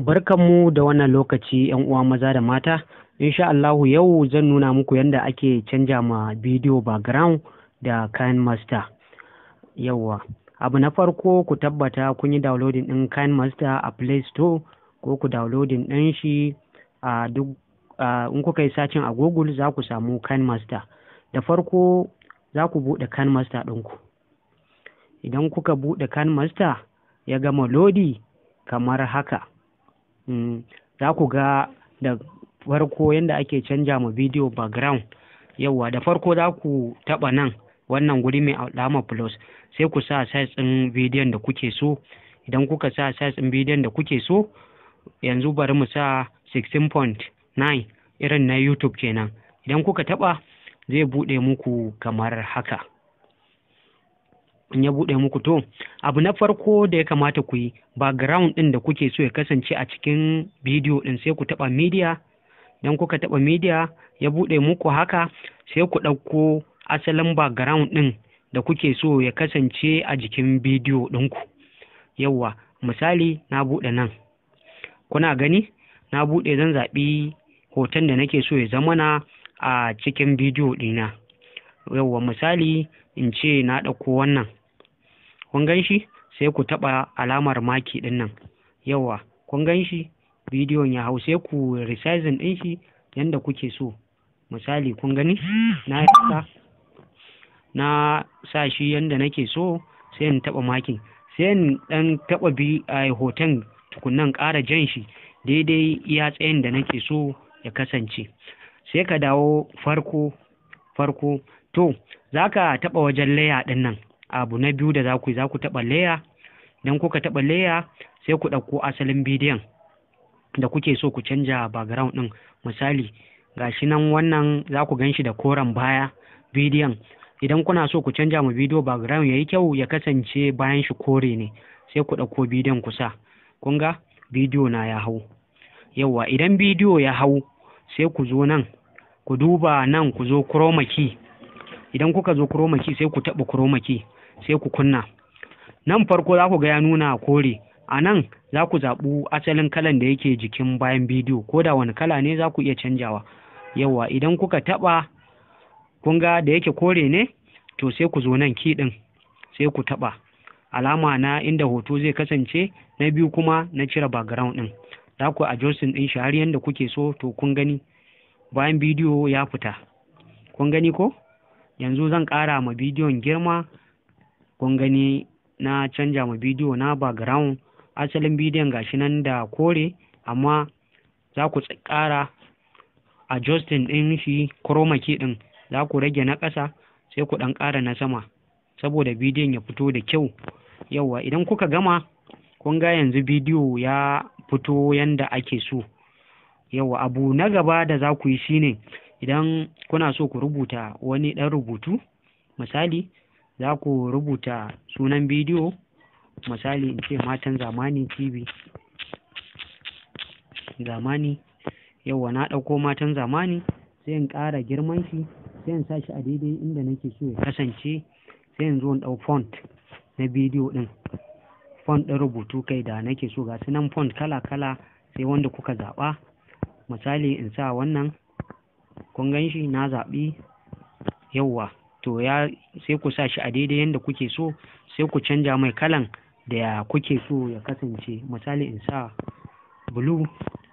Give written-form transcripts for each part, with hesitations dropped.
Barkanmu da wannan lokaci, ‘yan uwa maza da mata. Insha Allahu yau zan nuna muku yadda ake canja ma bidiyo background da KineMaster. Yawwa, abu na farko, ku tabbata kun yi downloading ɗin KineMaster a Play Store, ko ku downloading ɗin shi a duk in kuka yi searching a Google za ku samu KineMaster. Da farko za ku buɗe KineMaster ɗinku. Idan kuka buɗe KineMaster ya gama lodi kamar haka, za ku ga da farko yadda ake canja ma bidiyo background. Yawwa, da farko za ku taɓa nan, wannan guri mai alamar plus, sai ku sa size ɗin bidiyon da kuke so. Idan kuka sa size ɗin bidiyon da kuke so, yanzu bari mu sa 16.9 irin na YouTube kenan. Idan kuka taɓa, zai buɗe muku kamar haka. In ya buɗe muku, to abu na farko da ya kamata ku yi, background ɗin da kuke so ya kasance a cikin bidiyo ɗin, sai ku taɓa media. Idan kuka taɓa media ya buɗe muku haka, sai ku ɗauko asalin background ɗin da kuke so ya kasance a jikin bidiyo ɗinku. Yawwa, misali na buɗe nan, kuna gani na buɗe, zan zaɓi hoton da nake so ya zamana a cikin bidiyo ɗina. Yawwa, misali in ce na ɗauko wannan, kun gan shi, sai ku taɓa alamar maki ɗin nan. Yawwa, kun gan shi, bidiyon ya hau, sai ku resizing ɗin shi yanda kuke so. Misali, kun gani na sa na sa shi yanda nake so, sai in taɓa makin, sai in ɗan taɓa bi a hoton tukunnan, ƙara jan shi daidai iya tsayin da nake so ya kasance. Sai ka dawo farko farko, to za ka taɓa wajen layer ɗin nan. Abu na biyu da za ku yi, za ku taɓa layer. Idan kuka taɓa layer, sai ku ɗauko asalin bidiyon da kuke so ku canja background ɗin. Misali, gashi nan, wannan za ku gan shi da koren baya bidiyon. Idan kuna so ku canja ma bidiyo background yayi kyau, ya kasance bayan shi kore ne, sai ku ɗauko bidiyon ku sa. Kun ga bidiyo na ya hau. Yawwa, idan bidiyo ya hau, sai ku zo nan, ku duba nan, ku zo chroma key. Idan kuka zo chroma key, sai ku taɓa chroma key, sai ku kunna. Nan farko za ku ga ya nuna kore. A nan za ku zaɓi asalin kalan da yake jikin bayan bidiyo, ko da wani kala ne za ku iya canjawa. Yawwa, idan kuka taɓa, kun ga da yake kore ne, to sai ku zo nan key ɗin, sai ku taɓa alama na inda hoto zai kasance. Na biyu kuma na cire background ɗin, za ku adjusting ɗin shi har yanda kuke so. To kun gani, bayan bidiyo ya fita, kun gani ko? Yanzu zan ƙara ma bidiyon girma. Kun gani, na canja ma bidiyo na background. Asalin bidiyon gashi nan da kore, amma za ku ƙara adjusting ɗin shi. Chroma key ɗin, za ku rage na ƙasa, sai ku ɗan ƙara na sama saboda bidiyon ya fito da kyau. Yawwa, idan kuka gama, kun ga yanzu bidiyo ya fito yanda ake so. Yawwa, abu na gaba da za ku yi shine, idan kuna so ku rubuta wani ɗan rubutu, misali za ku rubuta sunan bidiyo, misali in ce Matan Zamani TV, Zamani. Yawwa, na ɗauko Matan Zamani, sai in ƙara girman shi, sai in sa shi a daidai inda nake so ya kasance, sai in zo in ɗau font na bidiyo ɗin, font ɗin rubutu kai da nake so. Ga su nan font kala kala, sai wanda kuka zaɓa. Misali in sa wannan, kun gan shi, na zaɓi. Yawwa, to ya sai ku sa shi a daidai yanda kuke so, sai ku canja mai kalan da kuke so ya kasance. Misali in sa blue,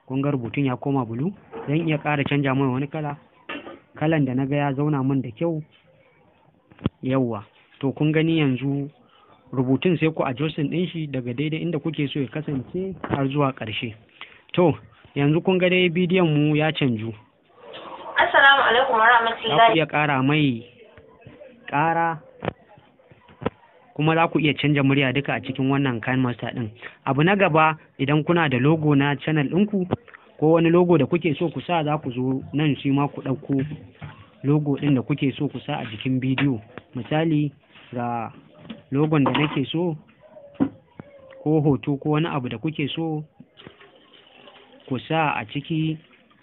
kun ga rubutun ya koma blue. Zan iya ƙara canja mai wani kala, kalan da na ga ya zauna min da kyau. Yawwa, to kun gani yanzu rubutun, sai ku adjusting ɗin shi daga daidai inda kuke so ya kasance har zuwa ƙarshe. To yanzu kun ga dai bidiyon mu ya canju. Assalamu alaikum wa Za ku rahmatullahi. iya ƙara mai ƙara, kuma za ku iya canja murya duka a cikin wannan KineMaster ɗin. Abu na gaba, idan kuna da logo na channel ɗinku ko wani logo da kuke so ku sa, za ku zo nan shi ma ku ɗauko logo ɗin da kuke so ku sa a jikin bidiyo. Misali ga logon da nake so, ko hoto, ko wani abu da kuke so ku sa a ciki,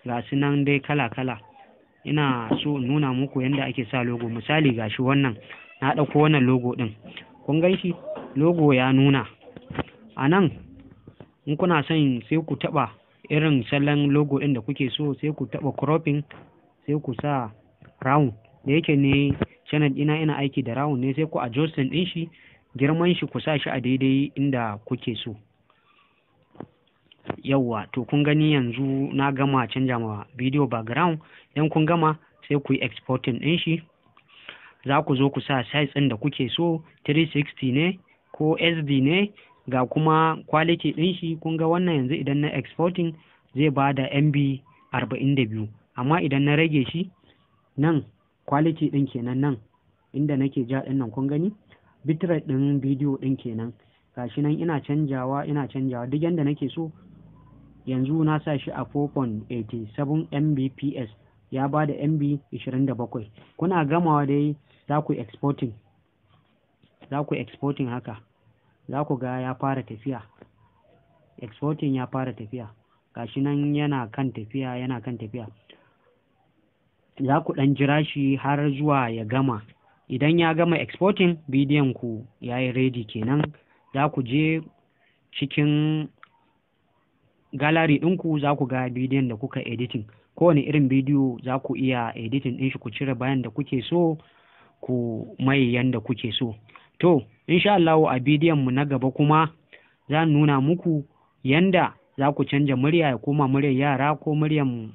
ga su nan dai kala-kala. Ina so in nuna muku yadda ake sa logo. Misali ga shi wannan, na ɗauko wannan logo ɗin, kun gan shi, logo ya nuna a nan. In kuna son, sai ku taɓa irin salon logo ɗin da kuke so, sai ku taɓa cropping, sai ku sa round. Da yake ne channel ɗina ina aiki da round ne, sai ku adjusting ɗin shi, girman shi, ku sa shi a daidai inda kuke so. Yawwa, to kun gani, yanzu na gama canja ma bidiyo background. Idan kun gama, sai ku yi exporting ɗin shi. Za ku zo ku sa size ɗin da kuke so, 360 ne ko SD ne, ga kuma quality ɗin shi. Kun ga wannan yanzu idan na exporting zai ba da MB 42, amma idan na rage shi nan, quality ɗin kenan, nan inda nake ja ɗin nan, kun gani, bitrate ɗin bidiyo ɗin kenan. Gashi nan ina canjawa, ina canjawa duk yanda nake so. Yanzu na sa shi a 4.87 Mbps, ya ba da MB 27. Kuna gamawa dai za ku exporting, za ku exporting haka, za ku ga ya fara tafiya. Exporting ya fara tafiya, gashi nan yana kan tafiya, yana kan tafiya. Za ku ɗan jira shi har zuwa ya gama. Idan ya gama exporting, bidiyon ku ya yi ready kenan. Za ku je cikin gallery ɗinku, za ku ga bidiyon da kuka editing. Kowane irin bidiyo za ku iya editing ɗin shi, ku cire bayan da kuke so, ku mai yanda kuke so. To, insha Allah a bidiyon mu na gaba kuma za nuna muku yanda za ku canja murya ya koma muryar yara, ko muryan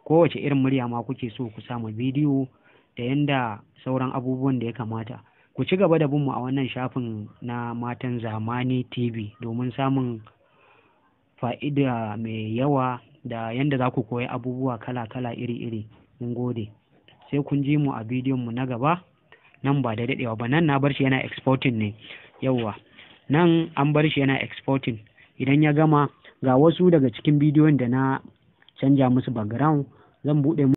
kowace irin murya ma kuke so ku samu bidiyo, da yanda sauran abubuwan da ya kamata. Ku ci gaba da bin mu a wannan shafin na Matan Zamani TV domin samun fa'ida mai yawa da yanda za ku koyi abubuwa kala-kala, iri-iri. Mun gode, sai kun ji mu a bidiyon mu na gaba nan ba da daɗewa ba. Nan na bar shi yana exporting ne. Yawwa, nan an bar shi yana exporting. Idan ya gama, ga wasu daga cikin bidiyon da na canja musu background, zan buɗe.